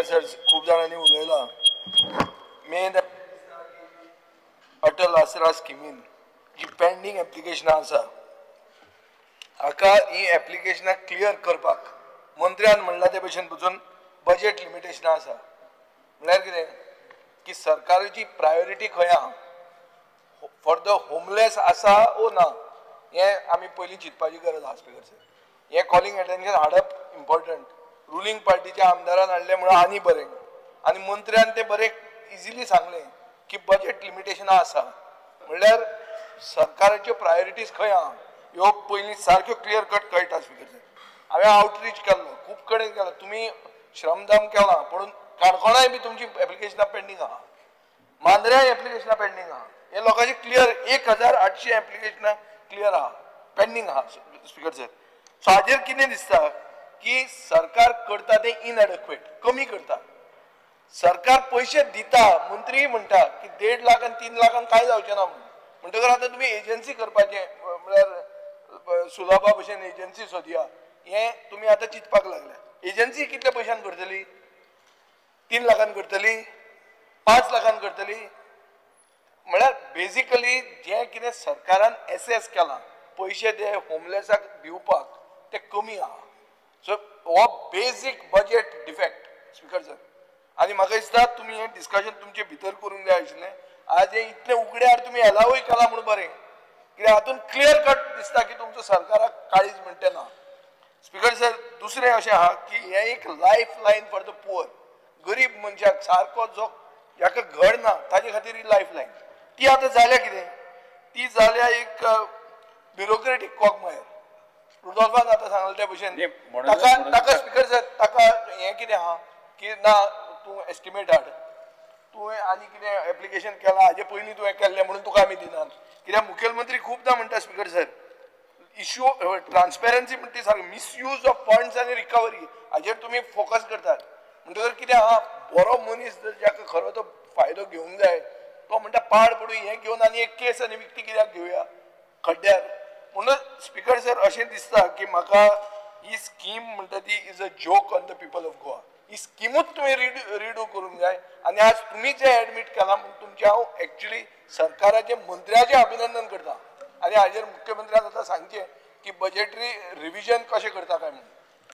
Speaker sir, खूब जाणांनी उलयला. Main Atal आसरा स्किमीन जी पेंडींग एप्लिकेशनां आसा हाका ही एप्लिकेशनां क्लियर करपाक मंत्र्यान म्हणलां ते भशेन पसून बजेट लिमिटेशनां आसा. म्हळ्यार कितें की सरकाराची प्रायोरिटी खंय आहा, फॉर the homeless आसा ओ ना, हें आमी पयलीं चिंतपाची गरज आसा. स्पीकर सर, हें कॉलिंग एटेन्शन हाडप इम्पॉर्टंट. रुलींग पार्टीच्या आमदारान हाडलें म्हणून आनी बरें, आनी मंत्र्यान तें बरें इजिली सांगलें की बजेट लिमिटेशनां आसा, म्हणल्यार सरकाराच्यो प्रायोरिटीज खंय आहा ह्यो पयलीं सारक्यो क्लियर कट कळटा. स्पीकर सर, हांवें आवटरीच केल्लो, खूब कडेन केलो, तुमी श्रमदान केलां, पूण काणकोणाय बी तुमची एप्लिकेशनां पेंडींग आहा, मांद्र्याय एप्लिकेशनां पेंडींग आहा. हे लोकांची क्लियर 1800 एप्लिकेशनां क्लियर आहा, पेंडींग आहा. स्पीकर सर, सो हाजेर कितें दिसता की सरकार करता तें इनएडेक्वेट, कमी करता. सरकार पयशे दिता, मंत्री म्हणटा की 1.5 लाख आनी 3 लाखांक कांय जावचें ना म्हणून. म्हणटकर आतां तुमी एजन्सी करपाचें, म्हळ्यार सुलभा भशेन एजन्सी सोदया, हें तुमी आतां चिंतपाक लागल्या. एजन्सी कितल्या पयशान करतली? 3 लाखान करतली, 5 लाखान करतली. म्हळ्यार बेजिकली जें कितें सरकारान एसेस केलां पयशे ते होमलेसाक दिवपाक ते कमी आहा. सो हो basic budget defect speaker sir. आनी म्हाका दिसता तुमी हें डिस्कशन तुमचे भितर करूंक जाय आशिल्लें. आज हें इतलें उगड्यार तुमी एलावूय केलां म्हणून बरें, कित्याक हातूंत क्लियर कट दिसता की तुमचो सरकाराक काळीज म्हणटा ना. स्पीकर सर, दुसरें अशें आहा की हें एक life line for the poor, गरीब मनशाक सारको जो जाका घर ना ताजे खातीर ही लायफ लायन. ती आतां जाल्या कितें, ती जाल्या एक ब्युरोक्रेटीक कॉगमायर. रुडोल्फान आतां सांगलें ते भशेन ताका ताका स्पीकर सर ताका हें कितें आहा की ना तूं एस्टिमेट हाड, तुवें आनी कितें एप्लिकेशन केलां हाजे पयलीं तुवें केल्लें म्हणून तुका आमी दिनात. कित्याक मुखेलमंत्री खुबदां म्हणटा स्पीकर सर, इश्यू ट्रान्सपेरन्सी म्हणटा ती सारकी मिसयूज ऑफ फंड्स आनी रिकवरी हाजेर तुमी फोकस करतात. म्हणटकर कितें आहा, बरो मनीस जर जाका खरो तो फायदो घेवंक जाय तो म्हणटा पाड पडूं हें घेवन आनी एक केस आनी विकती कित्याक घेवया खड्ड्यार. म्हणून स्पीकर सर अशें दिसता की म्हाका ही स्कीम म्हणटा ती is a joke on the people of Goa. ही स्किमूच तुमी रिडू करूंक जाय. आनी आज तुमी जें एडमीट केलां म्हूण तुमचें हांव एक्चुली सरकाराचें मंत्र्याचें अभिनंदन करता. आनी हाजेर मुख्यमंत्र्यान आतां सांगचें की बजेटरी रिविजन कशें करता काय म्हणून.